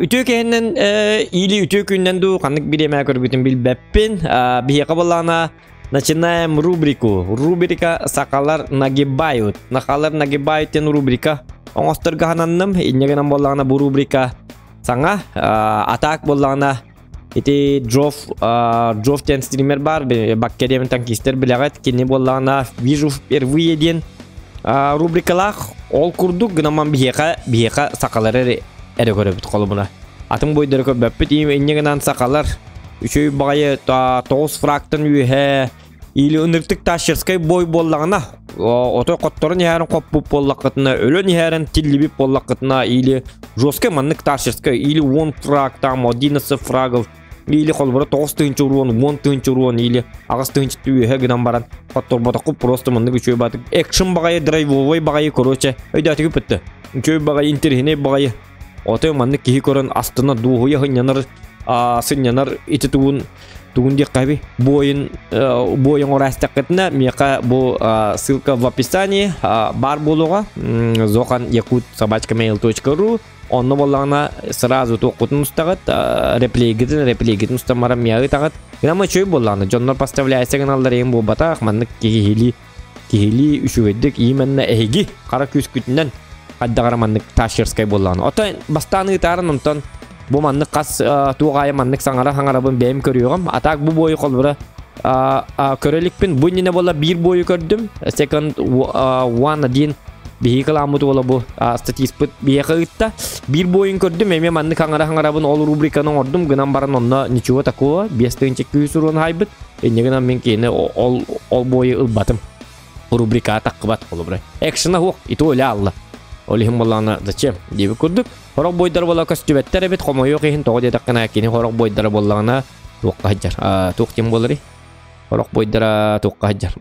Үтүө киһинэн или үтүө күннэн дуу ханнык бириэмэ көрбүтүн билбэппин. Биһиэхэ буоллаҕына начинаем рубрику. Рубрика «Сахалар нагибают». Сахалар нагибают диэн рубрика оҥосторго сананным. Инньэ гынан буоллаҕына бу рубрика саҥа. Атак буоллаҕына ити Джоф Джоф диэн стример баар, Бакке диэн танкистер билэҕит. Кини буоллаҕына «Вижу впервые» диэн рубрикалаах. Ол курдук гынан биһиэхэ биһиэхэ сахалары эрэ көрөбүт холобуна. Атын бойдары көрбөппүт. Инньэ гынан сахалар үчүгэй баҕайы тоҕус фрактан үөһэ или ыныртык тащерскай бой буоллаҕына ото хотторон иһэрин хоппут буоллаххытына өлөн иһэрин тиллибит буоллаххытына или жесткай маннык тащерскай или 10 фраг там 11 фрагов или холобура 9 тыһыынча уруон 10 тыһыынча уруон или 8 тыһыынча үөһэ гынан баран хотторботоххут просто маннык үчүгэй баатык экшн баҕайы драйвовой баҕайы короче өйдөөтүгүт бүттэ үчүгэй баҕайы интэриэһинэй баҕайы ото маннык киһи көрөн астына дуоһуйа сынньанар сынньанар ити тугун тугун диэххэ буойун буойун оҥорастаххытына миэхэ бу ссылка в описании баар буолуоҕа зохан якут собачка mail.ru онно буоллаҕына сразу туоххутун устаҕыт реплейгитин реплейгитин устан баран миэхэ ыытаҕыт гынан үчүгэй буоллаҕына дьоннор поставляйся гыналлар иһин буолбатах маннык киһилии киһилии үчүгэйдик именно эһиги хара күүскүтүнэн хайдаҕара маннык тащерскай буоллаҕына оттон бастаан ыытаарын онтон бу маннык хас туох аайы маннык саҥара саҥарабын бэйэм көрүөҕүм а так бу буойу холобура көрө иликпин бу иннинэ буолла биир буойу көрдүм second one один биһиги кылааммыт уола бу статиспыт биһиэхэ ыытта биир буойун көрдүм эмиэ маннык хаҥара хаҥарабын ол рубриканы оҥордум гынан баран онно ничего такого 5 тыһыынча күүс уруон хаайбыт инньэ гынан мин киһини ол ол буойу ылбатым рубрикаҕа таххыбат холобура экшена суох и то эле алла ол иһин буоллаҕына зачем диэбит курдук Хорох буойдара буола көстүбэттэр эбит, хомойуох иһин тоҕо диэтэххинэ кини хорох буойдара буоллаҕына туохха сылдьар. Туох диэн буоларый? Хорох буойдара туохха сылдьар.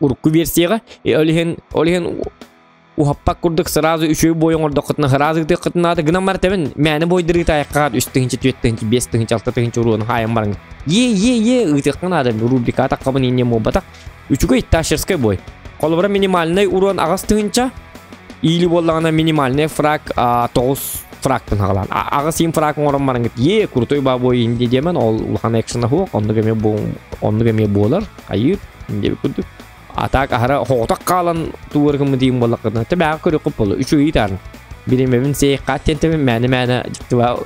Урукку версияҕа ол иһин ол иһин уһаппак курдук сразу үчүгэй буой оҥордоххутуна сразу ытыаххытын наада гынан бар тэбин мээнэ буойдары ыытаайаххаат үс тыһыынча түөрт тыһыынча биэс тыһыынча алта тыһыынча уруону хаайан бараҥ е е е ыытыахха наада рубрика атаххабын инньэ буолбатах Үчүгэй тащерскай бой. Холобура минимальный урон аҕыс тыһыынча, или буоллаҕына минимальный фраг тоҕус фрагтан хаҕалаан. Аҕыс им фраг оҥорон бараҥҥыт е крутой бабой инди диэмэн ол улахан экшена суох, оннук эмиэ оннук эмиэ буолар. Айыыр диэбит курдук. А так аһара хоҕотох хаалан тугар гыммыт диин буоллаххытына тэбээҕэ көрүөххүт буолла. Үчүгэй таарын. Биримэбин сей хаат тиэнтэбин мээнэ-мээнэ дьиктиба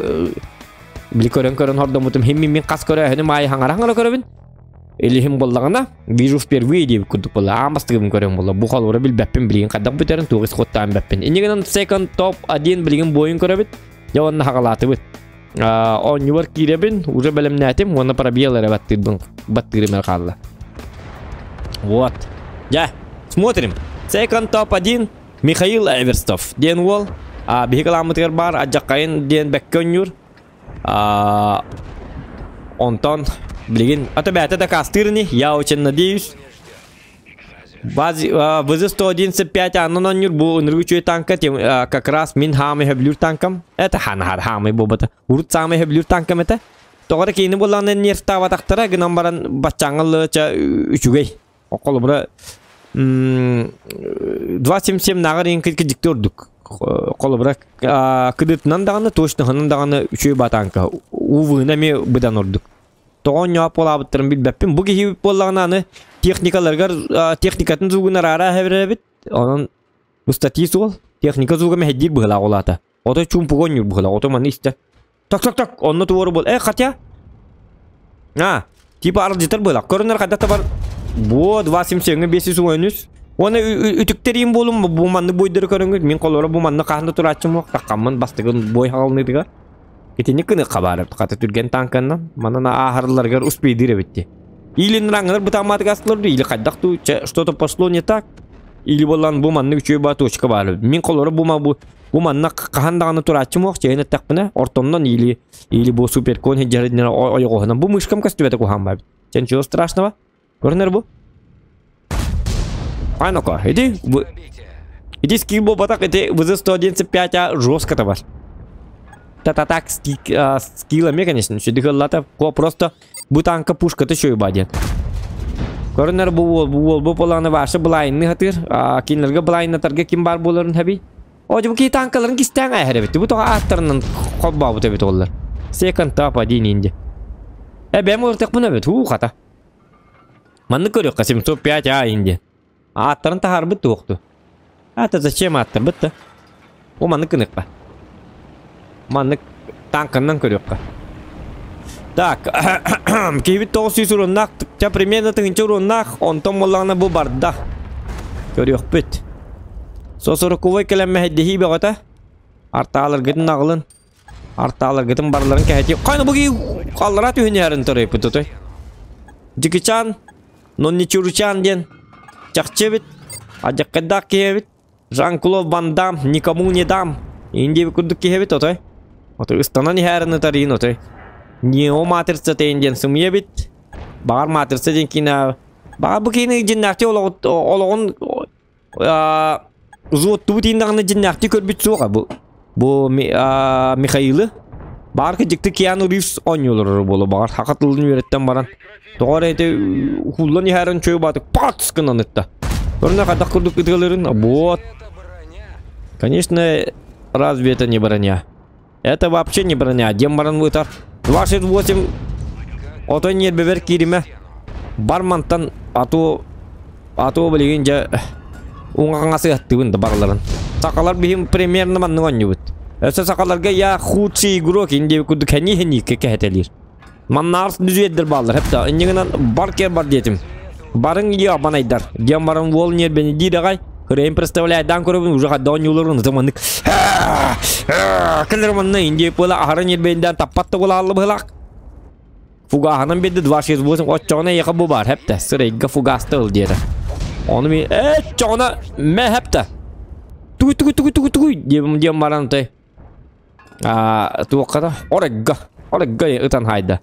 били көрөн-көрөн хордоммутум хим мин хас көрөөһүнүм аайы хаҥара-хаҥара көрөбүн. Илиһим буоллаҕына, вижу впервые диэбит курдук буолла. Аан бастакыбын көрөн буолла. Бу холобура билбэппин билигин хайдах бүтэрин туох исходтаан бэппин. Инньэ гынан second топ 1 билигин буойун көрөбүт. Дьэ уонна хаҕалаатыбыт. Оонньубар киирэбин, уже бэлэмнээтим уонна пробел эрэ баттыырбын баттыырым эрэ хаалла. Вот. Дьэ, смотрим. Second топ 1 Михаил Эверстов диэн уол. Биһиги кылааммытыгар баар Адьаккайын диэн бэккэ оонньуур. Онтон билигин ата бэйэтэ дакаастыыр ини, я очень надеюсь. ВЗ-111.5 аннан оонньуур бу ынырык үчүгэй танка как раз мин хаамай хөбүлүүр танкам. Это ханахар хаамай буолбата. Урут саамай хөбүлүүр танкам этэ. Тоҕо эрэ киини буоллаҕына нервтаабатахтара гынан баран баччааҥҥа ыллыыча үчүгэй. Холобура 2.77 нааҕар иҥкит дьикти ордук. Холобура кыдытынан даҕаны, точноһынан даҕаны үчүгэй батаанка. УВ-ны эмиэ быдан ордук. Тоҕо оонньоох буолаабыттарын билбэппин. Бу киһи буоллаҕына аны техникаларыгар техникатын зуугун араара эбит. Онон бу статьи суол. Техника зууга мэһэйдиир быһыылаах улаата. Ото чуумпуга оонньуур быһыылаах. Ото маны истэ. Так так так онно туору бол. Э хотя. А, типа аралдьытар быһыылаах. Көрүнэр хайдах да бар. Бу 2.77 513. Уонна үтүктэриим буолум бу маннык буойдары көрөҥҥүт мин холоро бу маннык хаһан да турааччым суох таххаммын бастакы буой хаҕалыныытыгар итинник гыныахха баар эбит хата түргэн танканнан манан ааһарларыгар успейдыыр эбит дии или рангылар бытаамаатык астылар или хайдах дуу что-то пошло не так или буоллан бу маннык үчүгэй баа точка баар эбит мин холоро бу бу Бу манна хаһан даҕаны турааччым уох чэйин эттэхпинэ, ортоннон или или бу суперкон сылдьарыннар ойоҕоһунан бу мышкам көстүбэтэ куһаҕан баабыт. Чэ ничего страшного. Көрүнэр бу. А ну-ка, иди. Иди скилл буолбатах, ити ВЗ-111.5 жестко табар. Та-та-так, скилл эмиэ, конечно, үчүгэй кыллата. Просто бу танка пушката үчүгэй баа диэн. Көрүнэр бу уол, бу уол бу поланы башы былайынны хатыр. Кинилерге былайыннатарга ким бар буоларын хаби. О, бу киһи танкаларын кистээн ааһар эбит. Бу тоҕо ааттарынан холбообут эбит оллар. Second top один инди. Э, бэм ылтахпын эбит. Хуу, хата. Маннык көрүөххэ 705 А инди. Ааттарын таһаарбыт туохту. Ата зачем ааттарбыт да? О, маннык гыныахха. Маннык танканнан көрүөххэ. Так, киһибит 900 уруоннаах, ча примерно тыһыынча уруоннаах, онтон буоллаҕына бу барда. Көрүөхпүт. Сосороковой кэлэн мэһэйдэһии бөҕөтө. Артааларгытын аҕылын. Артааларгытын барыларын кэһэтии. Хайна бу киһи аллараа түһүн иһэрин торойпут отой. Дьикичан, Нонничуручан диэн чахчы эбит. Адьаккайдаах киһи эбит. Жан-Клод Ван Дам никому не дам. Индия курдук киһи эбит отой. Отой ыстанан иһээрин ытарыйын отой. Нео матрица тейин диэн сымыйа эбит. Баҕар матрица диэн киинэ Баҕар бу киинэ дьиннээхтии олоҕун узуоттубут ииндаҕына дьиннээхтии көрбүт суоҕа бу. Бу Михаилы баҕар кырдьыкты Киану Ривз оонньуулар буолуо баҕар саха тылын үөрэттэн баран тоҕо эрэ ити уһуллан иһэрин чуй баатык пац гынан ытта. Көрүнэ хайдах курдук ытыалырын вот. Конечно, разве это не броня? Это вообще не броня. Диэн баран ытар. 28 отой ньиэрбэбэр кииримэ. Бар мантан а то а то билигин дьэ уҥа-хаҥас ыһаттыыбын да барыларын. Сахалар биһим примерно маннык оонньуубут. Өссө сахаларга я худший игрок инди курдук хэнии-хэнииккэ кэһэтэлиир. Маннаар дүзүөддэр бааллар хэпта. Иннигинэн бар кэр бар диэтим. Барыҥ ебанайдар. Диэн баран уол ньиэрбэни диир аҕай. Хырайын представляйдаан көрөбүн уже хайда оонньууларын ытым маннык кэлэр манна индия пыла аһара ньиэрбэйиндээн таппат да буолаалла быһылаах. Фугаһынан биэрдэ 268 оччоҕуна эйиэхэ бу баар хэптэ сырайга фугаста ыл диэтэ. Ону ми э чоҕуна мэ хэптэ. Тугуй тугуй тугуй тугуй тугуй диэм диэн баран той. Аа туохха да орегга орегга ытан хаайда.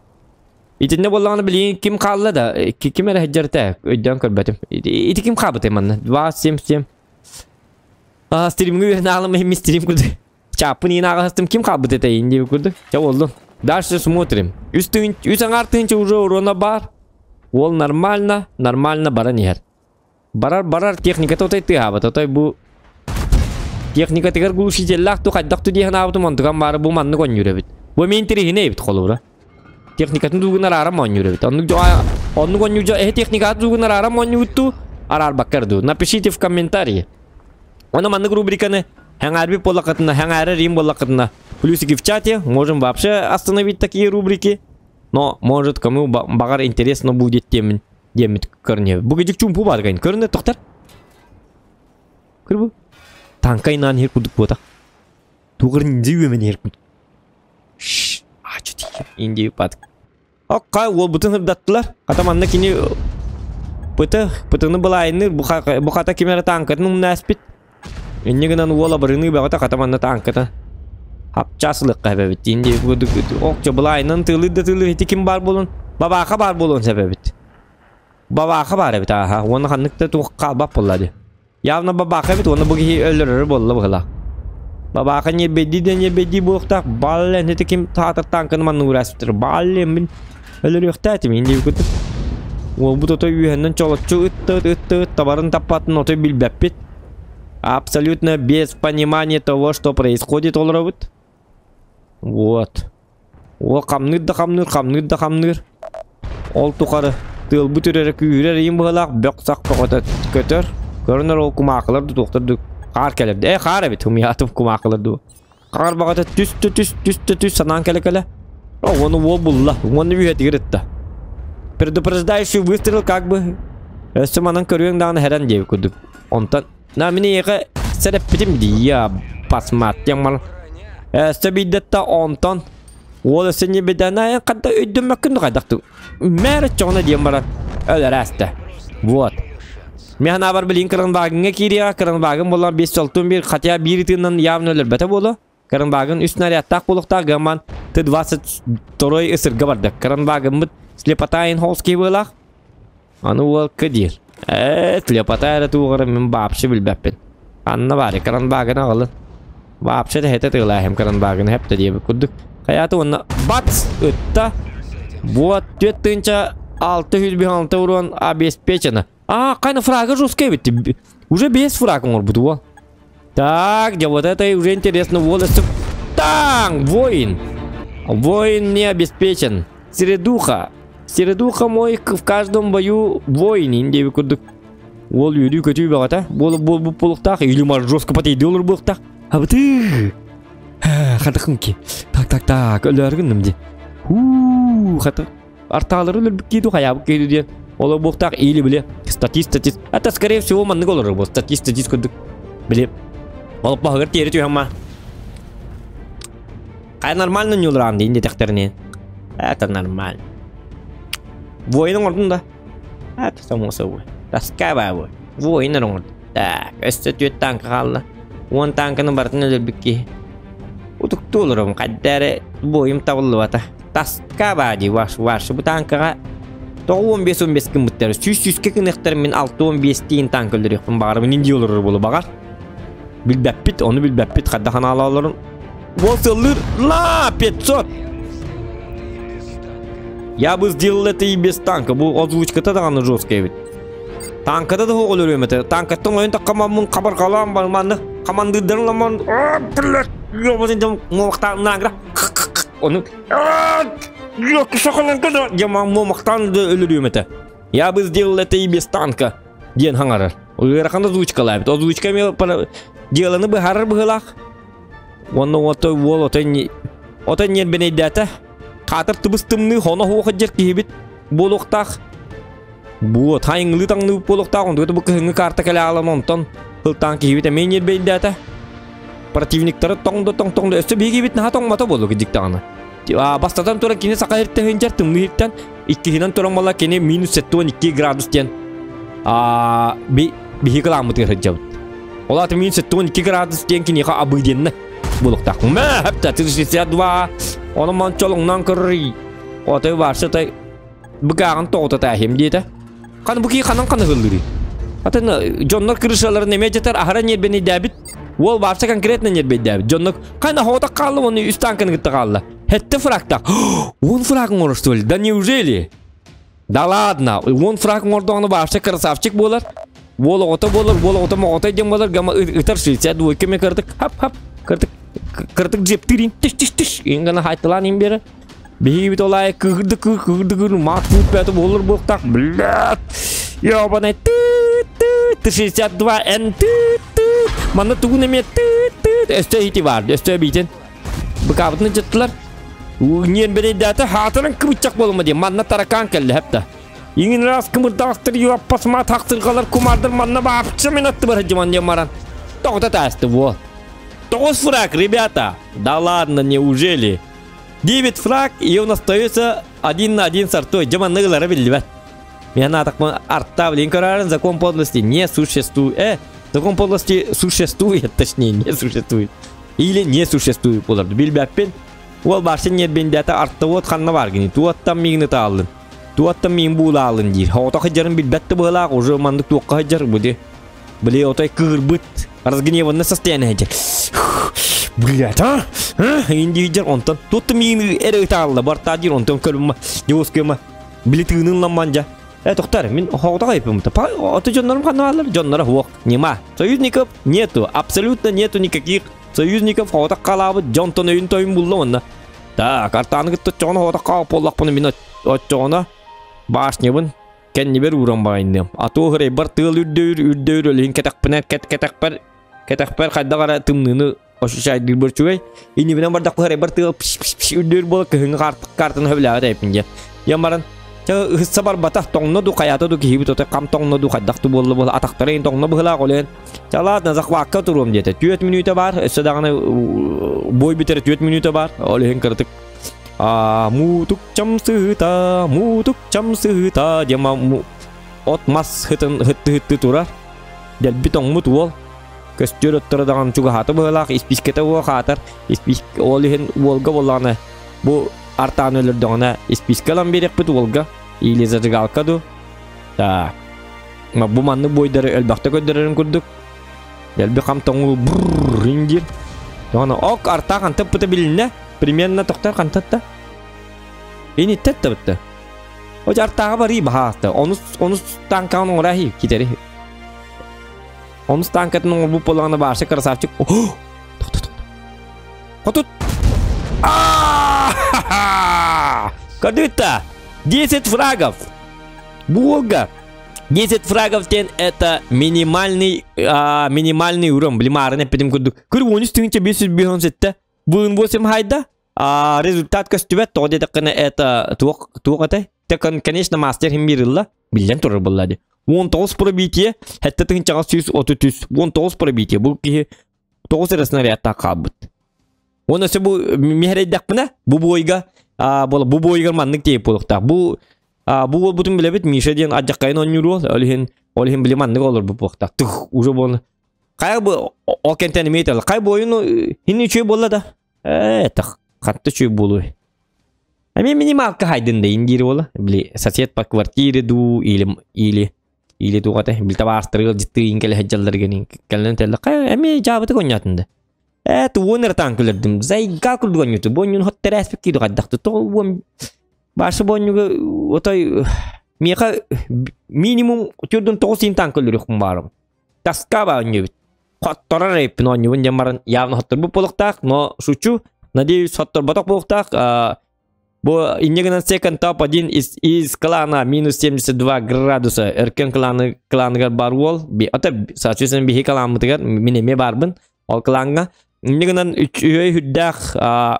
Итиннэ буоллаҕына билигин ким хаалла да ким эрэ сылдьар өйдөөн көрбөтүм. Ити ким хаалбытай манна? 2 7 7. Аа стримҥэ үөрэнэ аалым иһин стрим курдук. Чааппын иин ааҕыстым ким хаалбыт этэй диэбит курдук. Чэ буоллун. Дальше смотрим. Үс тыһын үс аҥаар тыһыынча уже урона баар. Уол нормально, нормально баран иһэр. Барар барар техниката отой тыаһаабат. Отой бу техникатыгар глушителлаах ту хайдах ту дии санаабытым онтукам баара бу маннык оонньуур эбит. Бу мин интэриэһинэй эбит холобура. Техникатын дуугун араарам оонньуур эбит. Оннук оннук оонньуу эһи техникатын дуугун араарам оонньуубут араарбаккар дуу. Напишите в комментарии. Оны маннык рубриканы хэҥээрбит буоллаххытына, хэҥээрэр им буоллаххытына плюсики в чате. Можем вообще остановить такие рубрики. Но может кому баҕар интересно будет диэммин диэммит көрүнүө. Бу гидик чуумпу баар гайын. Көрүнэ тохтар. Көр бу. Танка инаан иһэр курдук буотах. Тугар ниндзя үөмэн иһэр курдук. Шш, ачы тиийэ. Инди пат. Окка уолбутун ырдаттылар. Хата манна кини пыты, пытыны былайынныр бу хата ким эрэ танкатын умнаспит. Инньэ гынан уол абырыныы бөҕөтө хата манна тааҥката хапчаас ылыахха эбэбит. Инди ок былаайынан тыылыыр да тыылыыр ити ким баар буолун бабааха баар буолуон сөп эбит. Бабааха баар эбит ааха. Уонна ханнык да туох хаалбат буолла дии. Явно бабааха эбит уонна бу киһи өлөрөрө буолла быһыылаах. Бабааха ньиэрбэйдии да ньиэрбэйдии буолуохтаах. Баллен ити ким таатар тааҥканы манна уураспыттар. Баллен мин өлөрүөхтээтим инди курдук. Уолбут отой үөһэннэн чолоччу ытта ытта ыт табарын таппатын отой билбэппит. Абсолютно без понимания того, что происходит олоробут. Вот. О, хамныыр да хамныыр, хамныыр да хамныыр. Ол тухары тыалбыт үрэрэ күүһүрэр иин быһалаах бөх-сах бөҕөтө көтөр. Көрүнэр ол кумаакылар да туохтар да хаар кэлэр. Э, хаар эбит, умуйаатым кумаакылар дуу. Хаар бөҕөтө түс да түс, түс да түс санаан кэлэ-кэлэ. О, уону уол булла, уонна үөһэтигэр ытта. Предупреждающий выстрел как бы. Өссө манан көрүөҥ даҕаны хэрэн диэбит курдук. Онтон на мин эйиэхэ сэрэппитим дии я посмотрел мал. Өссө биирдэтте онтон уол өссө не бедана хадда өйдөммөккүн хайдах мээр чоҕуна диэн баран өлөрөөстө. Вот. Мен санаабар билигин Кыранбаагыҥҥа киириэҕэ, Кыранбаагын буолан биэс солтун биир, хотя биир ытыынан явно өлөрбөтө буолуо. Кыранбаагын үс снарядтаах буолуохтаах гамман Т-22 ысырга барда. Кыранбаагыммыт слепота Инхолский быылаах. Аны уол кы диир. Ээ, слепота эрэ туоҕара мин вообще билбэппин. Анна баар, Кыранбаагын аҕалын. Вообще тэһэтэ тыылааһым Кыранбаагын хэптэ диэбит курдук. Хайааты уонна бац! Ытта. Вот 4606 урон обеспечено. А, қайна фрага жесткая эбит. Уже без фраг оҥорбут уол. Так, где вот это уже интересно. Волосы. Танк! Воин! Воин не обеспечен. Середуха. Середуха мой в каждом бою воин. Диэби курдук. Уол үөрүү көтүү бөҕөтө. Буол буол буолуохтаах. Или мар жестко потейди олор буолуохтаах. Абыты! Хатахынки. Так, так, так. Өлөргүннүм ди. Хуу, хата. Артаалары өлөрбүт кииду хайаабыт кииду диэн. Олор буолуохтаах или били статист статист. Это скорее всего маннык олорор бу. Статист статист курдук. Били. Олоппоһугар тиэри түһэн ма. Хай нормально не улараан диин диэтэхтэринэ. Это нормально. Воин оҥордун да. Это само собой. Тоска баа Воин оҥордум. Так, өссө түөрт танка хаалла. 10 танканы барытын өлөрбүт киһи. Утуктуу олоробун хайда эрэ буойум табыллыбата. Таска баа дии ваш ваш бу танкаҕа 9-15-15 гыммыттар. Сүүс сүүскэ гыныахтар мин 6-15 тиин танка өлөрүөхпүн баҕарабын индии олорор буолу баҕар. Билбэппит, ону билбэппит хайдах ханаалааларын. Уол сыллыыр ла 500. Я бы сделал это и без танка. Бу озвучката даҕаны жесткая эбит. Танкада да суох өлөрүөм этэ. Танкаттан ойон таххамаммын хабарҕалаан барманны хамандыырдарын ламан ону муомахтаан да өлөрүөм этэ. Я бы сделал это и без танка диэн хаҥарар. Ыарахан озвучкалаабыт. Озвучка эмиэ дьыаланы быһаарар быһыылаах. Уонна отой уол отой отой ньиэрбэнэйдээтэ. Хаатыр тыбыс тымныы хоно хуох дьэр киһибит буолуохтаах. Буот хайыҥлыы таҥныы буолуохтаах онтугата бу кыһыҥҥы карта кэлэ аалан онтон ылтаан киһибит эмиэ ньиэрбэйдээтэ. Противниктары тоҥ да тоҥ тоҥ да өссө биһигибит наһаа тоҥмото буолуо кидик даҕаны. Бастатан туран кини саха иһиттэн сылдьар тымныы иһиттэн иккиһинэн туран буолла кини минус 72 градус диэн би биһиги кылааммытыгар сылдьабыт. Ол аата минус 72 градус диэн киниэхэ обыденный буолуохтаах. Мэ хэптэ 62 оны ман чолоҥнон көрөр отой барсы той быкааҕын тоҕута тааһым диэтэ. Хан бу кии ханан ханыгыллырый? Атын дьоннор крышаларын эмиэ дьэтэр аһара ньиэрбэнийдээбит. Уол барса конкретно ньиэрбэйдээбит. Дьоннор хана хоҕотох хаалла уонна үс танканы кытта хаалла. Хетте фрагтаах. Он фраг оҥорор что ли? Да неужели? Да ладно, он фраг оҥордоҕуна вообще красавчик буолар. Уол оҕото буолар, уол оҕото моҕотой диэн буолар, гама ытар 62 ме кырдык хап-хап кырдык кырдык джептирин тиш тиш тиш ингана хайтылаан им бере. Биһигибит ол аайы кыырды кыы кыырды кыыр маат куут бэйэтэ буолар буолуохтаах блядь ёбаный тыыт тыыт 62 н тыыт тыыт манна тугун эмиэ тыыт тыыт өстө ити баар өстө биитин быкаабытын дьыттылар ньиэрбэнэйдээтэ хаатыран кыбыччах буолума диэн манна таракаан кэллэ хэптэ иҥин раз кымырдаҕастар юаппас маат хахсырҕалар кумаардар манна баапча мен аттыбар сылдьыман диэн баран тоҕото таасты буол тоҕус фраг ребята да ладно неужели 9 фраг, и он остается один на один с артой. Дьэ маннык ылара биллибэт. Мен аатахпын арта билин көрөрүн закон подлости не существует. Закон подлости существует, точнее, не существует. Или не существует буолар. Билбэппин. Уол барсын ньиэрбиндэтэ арта уот ханна бар гини. Туоттан миигини тааллын. Туоттан миин буулаалын диир. Хоото хыдьарын билбэт да быһылаах, уже маннык туохха хыдьар бу Били отой кыырбыт разгневанное состояние хыдьар. Блядь, а? Индиидер онтон тутту миин эрэ ытаалла бартаа диир онтон көрүмма дьоускуйма били тыынын ламманжа тохтар мин хоҕотох айпымта ото дьоннорум ханна бааллар дьонноро хуох нема союзников нету абсолютно нету никаких союзников хоҕотох халаабыт дьонтон өйүн тойун булла онно так артааны кытта оччоҕуна хоҕотох хаалып буоллахпына мин оччоҕуна башнябын кэннибэр ууран баайныам атуо хырайбар тыал үрдөйүр үрдөйүр өлүһүн кэтэхпинэ кэт кэтэхпэр кэтэхпэр хайдах эрэ тымныыны ощущайдыырбар үчүгэй иннибинэн бардахпы хырайбар тыал пш пш пш үрдүүр буола кыһыҥҥы картаны сөбүлээбэт эбиппин диэн диэн баран чэ ыһысса барбатах тоҥно ду хайаата ду киһибит отой хам тоҥно ду хайдах ду буолла буола атахтара иһин тоҥно быһылаах олен чэ ладно захвакка туруом диэтэ 4 мүнүүтэ баар өссө даҕаны бой бүтэрэ 4 мүнүүтэ баар ол иһин кыратык муутук чамсыыта муутук чамсыыта диэн от мас хытын хытты хытты турар дэлби тоҥмут уол көстүөр отторо даҕаны чугаһаата быһыылаах испиискэтэ уо хаатар испиис ол иһин уолга буоллаҕына бу артааны өлөрдөҕүнэ испиискэ ылан биэриэхпит уолга или зажигалка ду так бу маннык буойдары элбэхтэ көрдөрөрүн курдук дэлби хам тоҥуу брррр диир Тоҕоно ок артаа хантан билиннэ примерно тохтор хантатта иниттет да бытта О артааҕа барыы баһаата онус онус танкаҕын оҥорааһи китэри. Онус танкатын оҥорбут буоллаҕына баарса красавчик. Хотут! Көрдүбүт 10 фрагов! Бу уолга 10 фрагов диэн это минимальный а, минимальный урон. Блин, эппитим курдук. Көр 13 557 Бүгүн 8 хайда. А, результат көстүбэт. Тоҕо диэтэххинэ это туох туох этэй? Конечно, мастер хим бирилла. Биллэн турар буолла ди. 19 пробитие, хэтте тыһынчаҕа 133. 19 пробитие. Бу киһи 9 эрэ снарядтаах хаалбыт. Уонна өссө бу миһэрэйдэхпинэ, бу буойга бу буойгар маннык тиэйип буолуохтаах. Бу бу уолбутун билэбит, Миша диэн адьаккайын оонньуур уол. Ол иһин ол иһин били маннык олорбут буолуохтаах. Тух, уже буолла. Хайа бу ол кэнтэн эмиэ этэл. Хай буойун хин үчүгэй буолла да. Э, тах, хатты үчүгэй буолуой. Эми минималка хайдын да индиир буола. Били сосед по квартире дуу или или или тугата били табаастырыгыл дьиттыын кэлэ сылдьаллар кэлэн телле хай эми жаабыты коннятын да. Э туон ыртаан күлэрдим. Зайга курдук онньуту. Бу онньун хот тэрээспит кииду хайдахты. Тоҕо уон башы бонньуга отой миэхэ минимум түрдүн тоҕус син таан көлүрүхпүн баарым. Таска ба онньубут. Хотторор эппин оонньубун диэн баран явно хотторбут буолуохтаах, но шучу. Надеюсь, хотторботох буолуохтаах. Бу инньэ гынан second top 1 из, из клана минус 72 градуса өркөн кланы кланыгар бар уол. Ата соответственно биһи кланмытыгар мин эмиэ баарбын ол клаҥҥа. Инньэ гынан үчүгэй үрдээх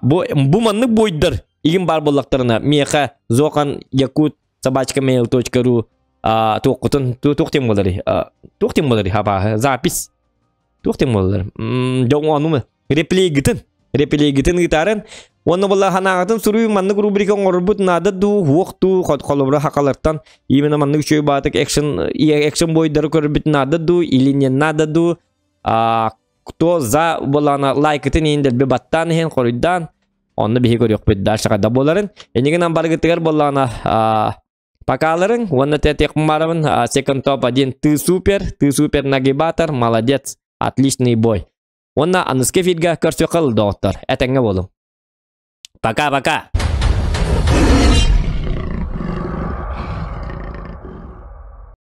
бу бу маннык буойдар игин баар буоллахтарына миэхэ зохан якут собачка mail.ru туоххутун туох тем буоларый туох тем буоларый хабааһы запись туох тем буолалар дьоҥ ону реплейгытын реплейгытын ыытаарын уонна буолла ханаағытын суруйу маннык рубрика оҥорбут наада дуу уох дуу холобура хакалартан именно маннык үчүгэй баатык экшен экшен бойдары көрбүт наада дуу или не надо дуу кто за буоллаҕына лайкытын иһин дэлби баттаан иһин хоруйдаан онно биһи көрүөхпүт дальше хайда буоларын энигинэн барыгытыгар буоллаҕына покаларын уонна тетиэхпин барабын second топ один ты супер ты супер нагибатор молодец отличный бой уонна аныскы эфиргэ көрсүөххэ доҕоттор этэҥҥэ буолуҥ пока пока.